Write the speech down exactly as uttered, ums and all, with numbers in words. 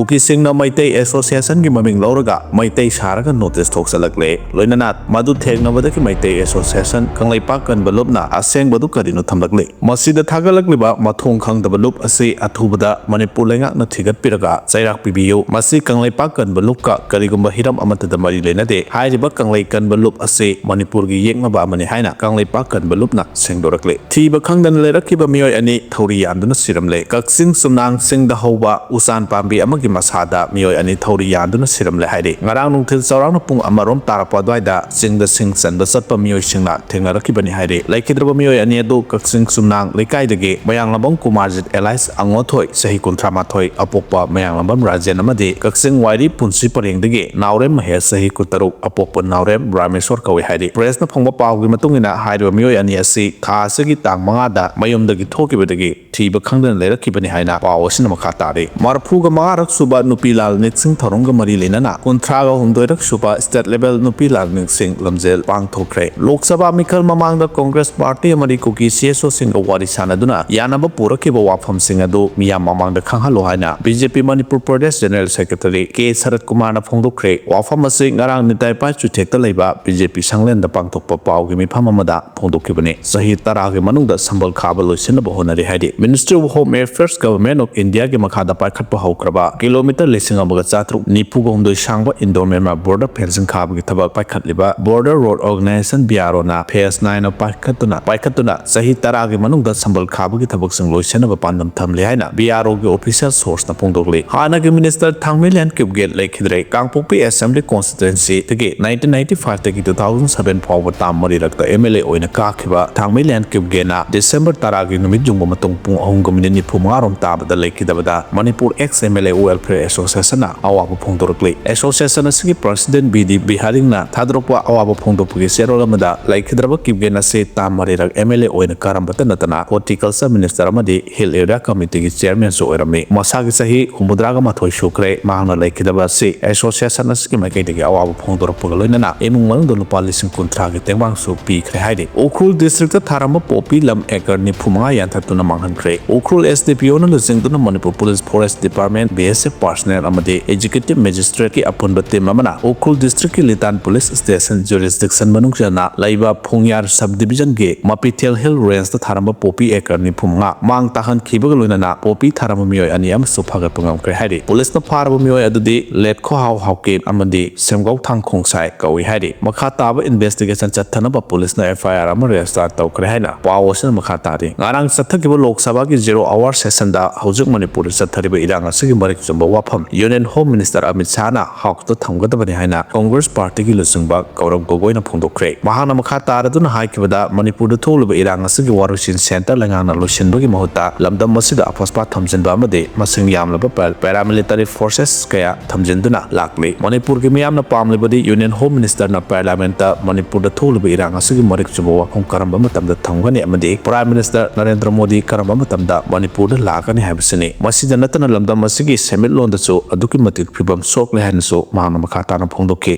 ꯀꯨꯀꯤꯁꯤꯡꯅ ꯃꯩꯇꯩ ꯑꯦꯁꯣꯁꯤꯌꯦꯁꯟꯒꯤ ꯃꯃꯤꯡ ꯂꯧꯔꯒ ꯃꯩꯇꯩ ꯁꯥꯔꯒ ꯅꯣꯇꯤꯁ ꯊꯣꯛꯆꯜꯂꯛꯂꯦ꯫ ꯂꯣꯏꯅꯅ ꯃꯗꯨ ꯊꯦꯡꯅꯕꯗꯒꯤ ꯃꯩꯇꯩ ꯑꯦꯁꯣꯁꯤꯌꯦꯁꯟ ꯀꯪꯂꯩꯄꯥꯛ ꯀꯟꯕ ꯂꯨꯞꯅ ꯑꯁꯦꯡꯕꯗꯨ ꯀꯔꯤꯅꯣ ꯊꯝꯂꯛꯂꯤ꯫ ꯃꯁꯤꯗ ꯊꯥꯒꯠꯂꯛꯂꯤꯕ ꯃꯊꯣꯡ ꯈꯪꯗꯕ ꯂꯨꯞ ꯑꯁꯤ ꯑꯊꯨꯕꯗ ꯃꯅꯤꯄꯨꯔ ꯂꯩꯉꯥꯛꯅ ꯊꯤꯒꯠꯄꯤꯔꯒ ꯆꯩꯔꯥꯛ ꯄꯤꯕꯤꯌꯨ꯫ ꯃꯁꯤ ꯀꯪꯂꯩꯄꯥꯛ ꯀꯟꯕ ꯂꯨꯞꯀ ꯀꯔꯤꯒꯨꯝꯕ ꯍꯤꯔꯝ ꯑꯃꯠꯇꯗ ꯃꯔꯤ ꯂꯩꯅꯗꯦ꯫ ꯍꯥꯏꯔꯤꯕ ꯀꯪꯂꯩ ꯀꯟꯕ ꯂꯨꯞ ꯑꯁꯤ ꯃꯅꯤꯄꯨꯔꯒꯤ ꯌꯦꯛꯅꯕ ꯑꯃꯅꯤ ꯍꯥꯏꯅ ꯀꯪꯂꯩꯄꯥꯛ ꯀꯟꯕ ꯂꯨꯞꯅ ꯁꯦꯡꯗꯣꯔꯛꯂꯤ꯫ ꯊꯤꯕ ꯈꯪꯗꯅ ꯂꯩꯔꯛꯈꯤꯕ ꯃꯤꯑꯣꯏ ꯑꯅꯤ ꯊꯧꯔꯤ ꯌꯥꯟꯗꯨꯅ ꯁꯤꯔꯝꯂꯦ꯫ ꯀꯛꯆꯤꯡ ꯆꯨꯝꯅꯥꯡ ꯆꯤꯡꯗ ꯍꯧꯕ ꯎꯆꯥꯟ ꯄꯥꯝꯕꯤ ꯑꯃꯒꯤ ꯃꯁꯥꯗ ꯃꯤꯑꯣꯏ ꯑꯅꯤ ꯊꯧꯔꯤ ꯌꯥꯟꯗꯨꯅ ꯁꯤꯔꯝꯂꯦ ꯍꯥꯏꯔꯤ꯫ ꯉꯔꯥꯡ ꯅꯨꯡꯊꯤꯜ ꯆꯥꯎꯔꯥꯛꯅ ꯄꯨꯡ ꯑꯃꯔꯣꯝ ꯇꯥꯔꯛꯄ ꯑꯗꯨꯋꯥꯏꯗ ꯆꯤꯡꯗ ꯁꯤꯡ ꯆꯟꯕ ꯆꯠꯄ ꯃꯤꯑꯣꯏꯁꯤꯡꯅ ꯊꯦꯡꯅꯔꯛꯈꯤꯕꯅꯤ ꯍꯥꯏꯔꯤ꯫ ꯂꯩꯈꯤꯗ꯭ꯔꯕ ꯃꯤꯑꯣꯏ ꯑꯅꯤ ꯑꯗꯨ ꯀꯛꯆꯤꯡ ꯆꯨꯝꯅꯥꯡ ꯂꯩꯀꯥꯏꯗꯒꯤ ꯃꯌꯥꯡꯂꯝꯕꯝ ꯀꯨꯃꯥꯔꯖꯤꯠ ꯑꯦꯂꯥꯏꯁ ꯑꯉꯣꯊꯣꯏ, ꯆꯍꯤ ꯀꯨꯟꯊ꯭ꯔꯥ ꯃꯥꯊꯣꯏ, ꯑꯄꯣꯛꯄ ꯃꯌꯥꯡꯂꯝꯕꯝ ꯔꯥꯖꯦꯟ ꯑꯃꯗꯤ ꯀꯛꯆꯤꯡ ꯋꯥꯏꯔꯤ ꯄꯨꯟꯁꯤ ꯄꯔꯦꯡꯗꯒꯤ ꯅꯥꯎꯔꯦꯝ ꯃꯍꯦꯁ, ꯆꯍꯤ ꯀꯨꯟꯇꯔꯨꯛ, ꯑꯄꯣꯛꯄ ꯅꯥꯎꯔꯦꯝ ꯔꯥꯃꯦꯁꯣꯔ ꯀꯧꯏ ꯍꯥꯏꯔꯤ꯫ ꯄ꯭ꯔꯦꯁꯅ ꯐꯪꯕ ꯄꯥꯎꯒꯤ ꯃꯇꯨꯡ ꯏꯟꯅ ꯍꯥꯏꯔꯤꯕ ꯃꯤꯑꯣꯏ ꯑꯅꯤ ꯑꯁꯤ ꯊꯥ ꯑꯁꯤꯒꯤ ꯇꯥꯡ ꯃꯉꯥꯗ ꯃꯌꯨꯝꯗꯒꯤ ꯊꯣꯛꯈꯤꯕꯗꯒꯤ ꯊꯤꯕ ꯈꯪꯗꯅ ꯂꯩꯔꯛꯈꯤꯕꯅꯤ ꯍꯥꯏꯅ ꯄꯥꯎ ꯑꯁꯤꯅ ꯃꯈꯥ ꯇꯥꯔꯤ꯫ ꯃꯔꯐꯨꯒ ꯃꯉꯥꯔꯛ ꯁꯨꯕ ꯅꯨꯄꯤ ꯂꯥꯜ ꯅꯤꯛꯁꯤꯡ ꯊꯧꯔꯝꯒ ꯃꯔꯤ ꯂꯩꯅꯅ ꯀꯨꯟꯊ꯭ꯔꯥꯒ ꯍꯨꯝꯗꯣꯏꯔꯛ ꯁꯨꯕ ꯁ꯭ꯇꯦꯠ ꯂꯦꯚꯦꯜ ꯅꯨꯄꯤ ꯂꯥꯜ ꯅꯤꯛꯁꯤꯡ ꯂꯝꯖꯦꯜ ꯄꯥꯡꯊꯣꯛꯈ꯭ꯔꯦ꯫ ꯂꯣꯛ ꯁꯚꯥ ꯃꯤꯈꯜ ꯃꯃꯥꯡꯗ ꯀꯣꯡꯒ꯭ꯔꯦꯁ ꯄꯥꯔꯇꯤ ꯑꯃꯗꯤ ꯀꯨꯀꯤ ꯁꯤ ꯑꯦꯁ ꯑꯣꯁꯤꯡꯒ ꯋꯥꯔꯤ ꯁꯥꯟꯅꯗꯨꯅ ꯌꯥꯅꯕ ꯄꯨꯔꯛꯈꯤꯕ ꯋꯥꯐꯝꯁꯤꯡ ꯑꯗꯨ ꯃꯤꯌꯥꯝ ꯃꯃꯥꯡꯗ ꯈꯪꯍꯜꯂꯨ ꯍꯥꯏꯅ ꯕꯤ ꯖꯦ ꯄꯤ ꯃꯅꯤꯄꯨꯔ ꯄ꯭ꯔꯗꯦꯁ ꯖꯦꯅꯔꯦꯜ ꯁꯦꯀ꯭ꯔꯦꯇꯔꯤ ꯀꯦ ꯁꯔꯠ ꯀꯨꯃꯥꯔꯅ ꯐꯣꯡꯗꯣꯛꯈ꯭ꯔꯦ꯫ ꯋꯥꯐꯝ ꯑꯁꯤ ꯉꯔꯥꯡ ꯅꯤꯇꯥꯏ ꯄꯥꯏ ꯆꯨꯊꯦꯛꯇ ꯂꯩꯕ ꯕꯤ ꯖꯦ ꯄꯤ ꯁꯪꯂꯦꯟꯗ ꯄꯥꯡꯊꯣꯛꯄ ꯄꯥꯎꯒꯤ ꯃꯤꯐꯝ ꯑꯃꯗ ꯐꯣꯡꯗꯣꯛꯈꯤꯕꯅꯤ꯫ ꯆꯍꯤ ꯇꯔꯥꯒꯤ ꯃꯅꯨꯡꯗ ꯁꯝꯕꯜ ꯈꯥꯕ ꯂꯣꯏꯁꯤꯟꯅꯕ ꯍꯣꯠꯅꯔꯤ ꯍꯥꯏꯔꯤ꯫ Ministry of Home Affairs, Government of Indiaꯒꯤ ꯃꯈꯥꯗ ꯄꯥꯏꯈꯠꯄ ꯍꯧꯈ꯭ꯔꯕ ꯀꯤꯂꯣꯃꯤꯇꯔ ꯂꯤꯁꯤꯡ ꯑꯃꯒ ꯆꯥꯇ꯭ꯔꯨꯛ ꯅꯤꯐꯨꯒ ꯍꯨꯝꯗꯣꯏ ꯁꯥꯡꯕ Indo Myanmar border fencing ꯈꯥꯕꯒꯤ ꯊꯕꯛ ꯄꯥꯏꯈꯠꯂꯤꯕ Border Road Organisation, B R Oꯅ phase nine ꯄꯥꯏꯈꯠꯇꯨꯅ, ꯄꯥꯏꯈꯠꯇꯨꯅ ꯆꯍꯤ ꯇꯔꯥꯒꯤ ꯃꯅꯨꯡꯗ ꯁꯝꯕꯜ ꯈꯥꯕꯒꯤ ꯊꯕꯛꯁꯤꯡ ꯂꯣꯏꯁꯤꯟꯅꯕ ꯄꯥꯟꯗꯝ ꯊꯝꯂꯤ ꯍꯥꯏꯅ B R Oꯒꯤ official sourceꯅ ꯐꯣꯡꯗꯣꯛꯂꯤ꯫ ꯍꯥꯟꯅꯒꯤ minister ꯊꯥꯡꯃꯩꯂꯦꯟ ꯀꯤꯞꯒꯦꯟ ꯂꯩꯈꯤꯗ꯭ꯔꯦ꯫ ꯀꯥꯡꯄꯣꯛꯄꯤ Assembly constituencyꯗꯒꯤ nineteen ninety-fiveꯗꯒꯤ two thousand seven ꯐꯥꯎꯕ term ꯃꯔꯤꯔꯛꯇ M L A ꯑꯣꯏꯅ ꯀꯥꯈꯤꯕ ꯊꯥꯡꯃꯩꯂꯦꯟ ꯀꯤꯞꯒꯦꯟꯅ December ꯇꯔꯥꯒꯤ ꯅꯨꯃꯤꯠ ꯌꯨꯡꯕ ꯃꯇꯨꯡ ꯄꯨꯡ ꯑꯍꯨꯝꯒ ꯃꯤꯅꯤꯠ ꯅꯤꯐꯨ ꯃꯉꯥ ꯔꯣꯝ ꯇꯥꯕꯗ ꯂꯩꯈꯤꯗꯕꯗ Manipur Ex M L A Welfare Associationꯅ ꯑꯋꯥꯕ ꯐꯣꯡꯗꯣꯔꯛꯂꯤ꯫ Association ꯑꯁꯤꯒꯤ president B D ꯕꯤꯍꯥꯔꯤꯡꯅ ꯊꯥꯗꯣꯔꯛꯄ ꯑꯋꯥꯕ ꯐꯣꯡꯗꯣꯛꯄꯒꯤ ꯆꯦꯔꯣꯜ ꯑꯃꯗ ꯂꯩꯈꯤꯗ꯭ꯔꯕ ꯀꯤꯞꯒꯦꯟ ꯑꯁꯤ term ꯃꯔꯤꯔꯛ M L A ꯑꯣꯏꯅ ꯀꯥꯔꯝꯕꯇ ꯅꯠꯇꯅ Horticulture Minister ꯑꯃꯗꯤ Hill Area Committeeꯒꯤ chairmanꯁꯨ ꯑꯣꯏꯔꯝꯃꯤ꯫ ꯃꯁꯥꯒꯤ ꯆꯍꯤ ꯍꯨꯝꯐꯨꯇꯔꯥꯒ ꯃꯥꯊꯣꯏ ꯁꯨꯈ꯭ꯔꯦ꯫ ꯃꯍꯥꯛꯅ ꯂꯩꯈꯤꯗꯕ ꯑꯁꯤ association ꯑꯁꯤꯒꯤ ꯃꯥꯏꯀꯩꯗꯒꯤ ꯑꯋꯥꯕ ꯐꯣꯡꯗꯣꯔꯛꯄꯒ ꯂꯣꯏꯅꯅ ꯏꯃꯨꯡ ꯃꯅꯨꯡꯗ ꯂꯨꯄꯥ ꯂꯤꯁꯤꯡ ꯀꯨꯟꯊ꯭ꯔꯥꯒꯤ ꯇꯦꯡꯕꯥꯡꯁꯨ ꯄꯤꯈ꯭ꯔꯦ ꯍꯥꯏꯔꯤ꯫ ꯎꯈ꯭ꯔꯨꯜ districtꯇ ꯊꯥꯔꯝꯕ ꯄꯣꯄꯤ ꯂꯝ acre ꯅꯤꯐꯨ ꯃꯉꯥ ꯌꯥꯟꯊꯠꯇꯨꯅ ꯃꯥꯡꯍꯟꯈ꯭ꯔꯦ꯫ ꯎꯈ꯭ꯔꯨꯜ S D P Oꯅ ꯂꯨꯆꯤꯡꯗꯨꯅ Manipur Police, Forest Department, B S Chief Personnel ꯑꯃꯗꯤ Executive Magistrate ꯀꯤ ꯑꯄꯨꯟꯕ team ꯑꯃꯅ ꯎꯈ꯭ꯔꯨꯜ district ꯀꯤ ꯂꯤꯇꯥꯟ police station jurisdiction ꯃꯅꯨꯡ ꯆꯟꯅ ꯂꯩꯕ ꯐꯨꯡꯌꯥꯔ sub division ꯒꯤ ꯃꯄꯤꯊꯦꯜ Hill Range ꯇ ꯊꯥꯔꯝꯕ poppy acre ꯅꯤꯐꯨ ꯃꯉꯥ ꯃꯥꯡ ꯇꯥꯍꯟꯈꯤꯕꯒ ꯂꯣꯏꯅꯅ poppy ꯊꯥꯔꯝꯕ ꯃꯤꯑꯣꯏ ꯑꯅꯤ ꯑꯃꯁꯨ ꯐꯥꯒꯠꯄ ꯉꯝꯈ꯭ꯔꯦ ꯍꯥꯏꯔꯤ꯫ Police ꯅ ꯐꯥꯔꯕ ꯃꯤꯑꯣꯏ ꯑꯗꯨꯗꯤ ꯂꯦꯠꯈꯣꯍꯥꯎ ꯍꯥꯎꯀꯤꯞ ꯑꯃꯗꯤ ꯁꯦꯝꯒꯧ ꯊꯥꯡꯈꯣꯡꯁꯥꯏ ꯀꯧꯏ ꯍꯥꯏꯔꯤ꯫ ꯃꯈꯥ ꯇꯥꯕ investigation ꯆꯠꯊꯅꯕ police ꯅ F I R ꯑꯃ register ꯇꯧꯈ꯭ꯔꯦ ꯍꯥꯏꯅ ꯄꯥꯎ ꯑꯁꯤꯅ ꯃꯈꯥ ꯇꯥꯔꯤ꯫ ꯉꯔꯥꯡ ꯆꯠꯊꯈꯤꯕ ꯂꯣꯛ ꯁꯚꯥꯒꯤ zero hour session ꯗ ꯍꯧꯖꯤꯛ ꯃꯅꯤꯄꯨꯔꯗ ꯆꯠꯊꯔꯤꯕ ꯏꯔꯥꯡ ꯑꯁꯤꯒꯤ ꯃꯔꯤꯛ ꯆꯨꯝꯕ ꯋꯥꯐꯝ Union Home Minister Amit ꯁꯥꯍꯅ House ꯇ ꯊꯝꯒꯗꯕꯅꯤ ꯍꯥꯏꯅ Congress party ꯒꯤ ꯂꯨꯆꯤꯡꯕ ꯒꯧꯔꯕ ꯒꯣꯒꯣꯏꯅ ꯐꯣꯡꯗꯣꯛꯈ꯭ꯔꯦ꯫ ꯃꯍꯥꯛꯅ ꯃꯈꯥ ꯇꯥꯔꯗꯨꯅ ꯍꯥꯏꯈꯤꯕꯗ, ꯃꯅꯤꯄꯨꯔꯗ ꯊꯣꯛꯂꯤꯕ ꯏꯔꯥꯡ ꯑꯁꯤꯒꯤ ꯋꯥꯔꯣꯏꯁꯤꯟ centre ꯂꯩꯉꯥꯛꯅ ꯂꯣꯏꯁꯤꯟꯕꯒꯤ ꯃꯍꯨꯠꯇ ꯂꯝꯗꯝ ꯑꯁꯤꯗ ꯑꯐꯣꯁꯄꯥ ꯊꯝꯖꯤꯟꯕ ꯑꯃꯗꯤ ꯃꯁꯤꯡ ꯌꯥꯝꯂꯕ pa-, paramilitary forces ꯀꯌꯥ ꯊꯝꯖꯤꯟꯗꯨꯅ ꯂꯥꯛꯂꯤ꯫ ꯃꯅꯤꯄꯨꯔꯒꯤ ꯃꯤꯌꯥꯝꯅ ꯄꯥꯝꯂꯤꯕꯗꯤ Union Home Minister ꯅ Parliament ꯇ ꯃꯅꯤꯄꯨꯔꯗ ꯊꯣꯛꯂꯤꯕ ꯏꯔꯥꯡ ꯑꯁꯤꯒꯤ ꯃꯔꯤꯛ ꯆꯨꯝꯕ ꯋꯥꯐꯝ ꯀꯔꯝꯕ ꯃꯇꯝꯗ ꯊꯝꯒꯅꯤ ꯑꯃꯗꯤ Prime Minister ꯅꯔꯦꯟꯗ꯭ꯔ ꯃꯣꯗꯤ ꯀꯔꯝꯕ ꯃꯇꯝꯗ ꯃꯅꯤꯄꯨꯔꯗ ꯂꯥꯛꯀꯅꯤ ꯍꯥꯏꯕꯁꯤꯅꯤ꯫ ꯃꯁꯤꯗ ꯅꯠꯇꯅ ꯂꯝꯗꯝ ꯑꯁꯤꯒꯤ ꯁꯦꯟꯃꯤꯠꯂꯣꯟꯗꯁꯨ ꯑꯗꯨꯛꯀꯤ ꯃꯇꯤꯛ ꯐꯤꯕꯝ ꯁꯣꯛꯂꯦ ꯍꯥꯏꯅꯁꯨ ꯃꯍꯥꯛꯅ ꯃꯈꯥ ꯇꯥꯅ ꯐꯣꯡꯗꯣꯛꯈꯤ꯫